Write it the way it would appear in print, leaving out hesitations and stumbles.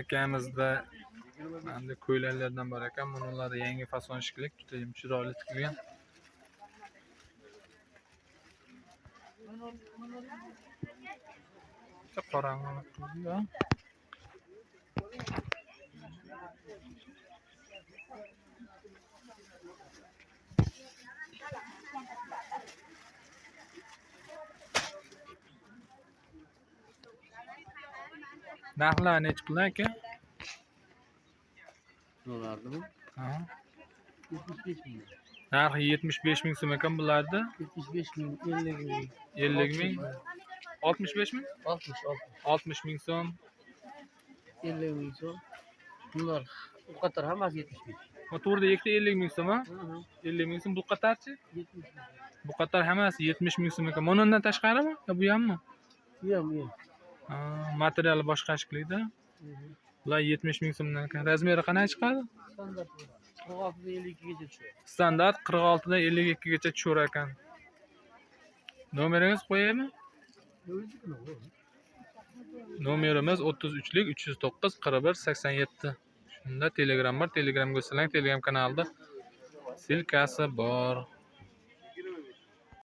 Akamizda endi ko'ylaklardan bor ekan. Bular yangi fason shiklik, juda ham chiroyli tikilgan. Qorong'i. Narxlar nechi pul aka? Dolardimi? Ha. 75 ming. Narxi 75 ming so'm ekan bularda. 75 ming, 50 ming. 50 ming. 65 ming? 60, 60. 60 ming so'm. 50 ming so'm. Bunlar u qator hammasi 75. Bu to'rda ikkita 50 ming so'm, ha? 50 ming so'm. Bu qatarchi? 70 ming. Bu qatar hammasi 70 ming so'm ekan. Mana undan tashqarimi? Yo bu hammi? Bu ham, bu ham. Ha, materiali boshqa shekilda. Bular 70 ming so'mdan ekan. Razmeri qanday chiqadi? Standart 46 dan 52 gacha tushadi. Standart 46 dan 52 gacha tushar ekan. Nomeringiz qo'yaymi? Nomerimiz 33 309 41 87. Shunda Telegram bor. Telegramga o'tsalang, Telegram kanalida silkasi bor.